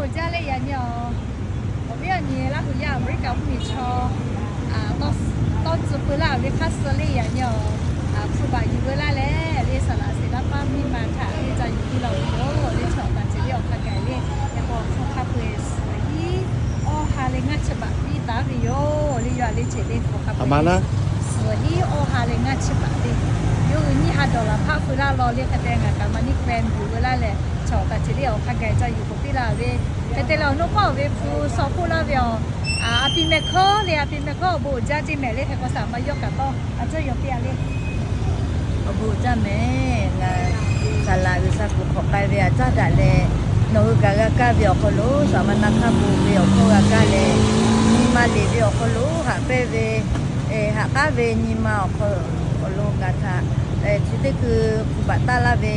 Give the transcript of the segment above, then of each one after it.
Awˬ jaˇ le yaꞈ nyi awˬ, awˬ viˉ awˬ nyi Laˇ huˍ yaˇ America mvuhˇmiˬ chaw tawˇ tcuh pui laˇ ve hk'aˇ suh le yaꞈ nyi awˬ, hpu baˬ yuˬ veu laˇ leh le saˍ laꞈ sheˍ laˇ paˇ miˇ ma htaꞈ le ca yuˬ piˇ law ve yoˬ le. Chaw taˍ ceuˬ le awˬ hk'a gaˬ le, hk'e k'o hk'aw hk'a peu-eˬ suhˍ hiˉ awˇ ha leh ngaˇ chi baꞈ piˇ taˍ ve yoˬ le. Yaꞈ le ceuˬ le k'o hk'a peu-eˬ suhˍ hiˉ awˇ ha leh ngaˇ chi baꞈ le, yawˇ hui nyiˇ ha dawˬ laˬ hpaˆ peu laˇ law le. Hk'e te ngaˬ kaꞈ MoneyGram yuˬ veu laˇ leh, chaw taˍ ceuˬ le awˬ hk'a gaˬ ca yuˬ k'oꞈ piˇ laˇ ve. Hk'e te leh awˬ naw paˆ awˬ ve hpu shaw hpoˆ laˇ ve awˬ, a pi meh hkawˇ le, a pi meh hkawˇ awˬ bon uiˍ jaˇ teˇ mehˍ le. Hk'e k'o saˍ ma yawˇ kaꞈ tawˇ a cawˇ yaw piˇ a le. Awˬ bon uiˍ jaˇ mehˍ. Ngaˬ saˍ laꞈ G'uiˬsha kuˬ hk'awꞈ k'ai ve aꞈ caˉ daꞈ leh, nawˬ hui kaꞈ g'a kaˇ ve awˬ hk'aw lo, saˍ ma na hk'a bon ve awˬ hkawˇ g'a kaˇ leh, nyi ma leꞈ ve awˬ hk'aw lo haꞈ pehnˇ ve, haꞈ k'aˉ ve nyi ma awˬ hk'aw lo ngaˬ htaꞈ chi teˇ hkui hpu baˬ taˆ laˇ ve,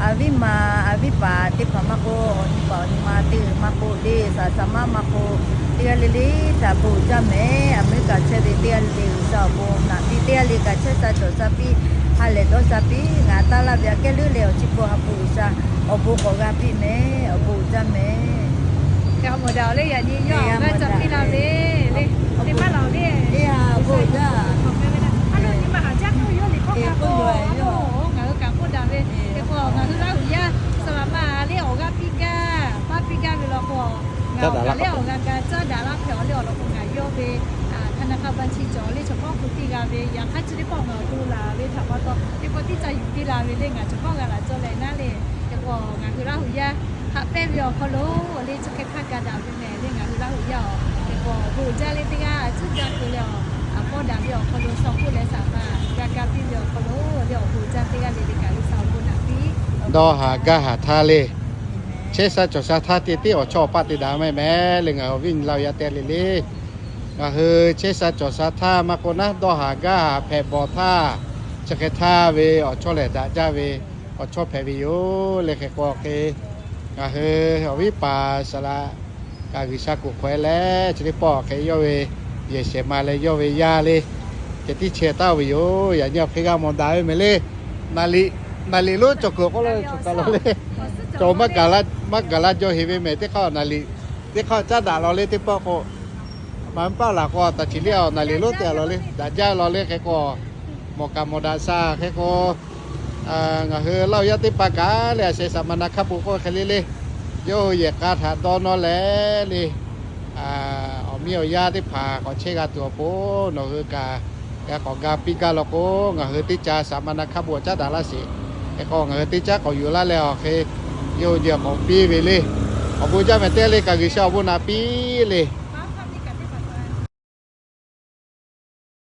a viˉ ma, a viˉ paˍ teˇ hpaˍ maˇ k'oˆ, awˬ nyi paˍ awˬ nyi ma teˇ g'uiˬ maˇ k'oˆ, deˇ saˍ saˍ maˇ maˇ k'oˆ, teˇ g'aˇ le le htaꞈ bon uiˍ jaˇ mehˍ. Aˍmeˍriˆkaˍ chehˇ ve teˇ g'aˇ le le G'uiˬsha awˬ bon naꞈ piˇ, teˇ g'aˇ le kaꞈ chehˇ sha cawˬ sha piˇ, ha lehˬ dawˇ sha piˇ. Ngaˬ taˇ laˇ ve aꞈ kehˉ leuˉ leh awˬ chi hk'aw ha hpu G'uiˬsha awˬ bon k'awꞈ g'a piˇ mehˍ. Awˬ bon uiˍ jaˇ mehˍ. G'a mawˬ daꞈ le yaꞈ nyi yawˇ g'a ca piˇ la ve le. Teˇ maˇ laˬ le. Awˬ bon uiˍ jaˇ. Aˉ lo nyi ma haˍ jaˇ k'oˆ yawˇ liꞈ hkawˇ k'a k'o, ngaˬ hui kaꞈ k'oˆ daꞈ ve. Hk'e k'o ngaˬ hui Laˇ huˍ yaˇ saˍ laꞈ ma le awˬ g'aˇ piˇ gaˇ, paˇ piˇ gaˇ ve law k'o, ngaˬ awˬ kaꞈ le awˬ g'a ga caˉ daꞈ laˇ hpehꞈ awˬ le awˬ lawn k'o ngaˬ yawˇ ve hk'a na hk'a ba chi cawˬ le chaw hkawˇ hpu piˇ g'a ve, yaꞈ hk'aˇ chi teˇ pawˆ ngaˬ awˬ bon laˬ ve htaꞈ pa taw teˇ pawˆ tiˉ ca yuˬ piˇ la ve le. Ngaˬ chaw hkawˇ g'a laˬ cawˇ leh naˉ le. Hk'e k'o ngaˬ hui Laˇ huˍ yaˇ haꞈ pehnˇ ve awˬ hk'aw lo le chi hk'e htaˇ ga daꞈ ve mehˍ le. Ngaˬ hui Laˇ huˍ yaˇ awˬ hk'e k'o awˬ bon uiˍ jaˇ le teˇ g'aˇ a cuˉ jaˇ keu leh awˬ, a pawˇ daꞈ ve awˬ hk'aw lo shaw hpoˆ leh saˍ ma g'a kaˇ piˇ ve awˬ hk'aw lo le awˬ bon uiˍ jaˇ teˇ g'aˇ le le kaꞈ G'uiˬsha awˬ bon naꞈ piˇ. Dawˇ haˍ gaˇ haˍ htaˇ le, chehˇ sha cawˬ sha htaˇ te tiˉ awˬ chawˇ awˬ paˆ te daꞈ mehˍ mehˍ le. Ngaˬ hui awˬ viˉ nyi Laˇ huˍ yaˇ teˇ g'aˇ le le, ngaˬ hui chehˇ sha cawˬ sha htaˇ maˇ k'oˆ naˉ, dawˇ haˍ gaˇ haˍ hpehꞈ bawˬ htaˇ, chi hk'e htaˇ ve awˬ chawˇ lehˬ daꞈ jaˇ ve awˬ chawˇ hpehꞈ ve yoˬ le. Hk'e k'o hk'e ngaˬ hui awˬ viˉ paˍ saˍ laꞈ kaꞈ G'uiˬsha kuˬ hk'awꞈ e leh chi teˇ pawˆ hk'e yawˇ ve yehˬ shehˍ ma leh yawˇ ve yaˇ le, ceh tiˉ chehˇ taˍ ve yoˬ. Yaꞈ nyi awˬ hk'e g'a mawˬ daꞈ ve mehˍ le. Naˍ liꞈ lonˉ cawˬ kuiˬ k'oˆ la ve cawˬ kaˬ lo le, cawˬ maˇ gaˬ la jaw heˍ ve mehˍ. Teˇ hk'aˇ naˍ liꞈ teˇ hk'aˇ caˉ daꞈ law le. Teˇ pawˆ k'o maˇ paˆ laˬ k'o taˍ ciˍ liˇ a naˍ liꞈ lonˉ te a law le, daꞈ jaˇ law le. Hk'e k'o mawˬ kaꞈ mawˬ daꞈ sha. Hk'e k'o ngaˬ hui Laˇ huˍ yaˇ teˇ hpaˍ kaꞈ le, a sheh saˍ ma na hk'a peu k'oˆ hk'e le le, yawˇ hui yehˬ k'a htaꞈ dawˇ nawˇ leh le, awˬ miˇ awˬ yaˇ teˇ hpaˍ k'awꞈ chehˇ g'a tuˬ awˬ pon nawˬ hui kaꞈ g'a k'awꞈ ga piˇ gaˇ law k'o, ngaˬ hui teˇ caˇ saˍ ma na hk'a peu awˬ caˉ daꞈ laˇ sheˍ. Hk'e k'o ngaˬ hui teˇ caˉ k'awꞈ yuˬ laˇ leh awˬ hk'e yawˇ hui k'awꞈ piˇ ve le. Awˬ bon jaˇ mehˍ teˇ g'aˇ le kaꞈ G'uiˬsha awˬ bon naꞈ piˇ le.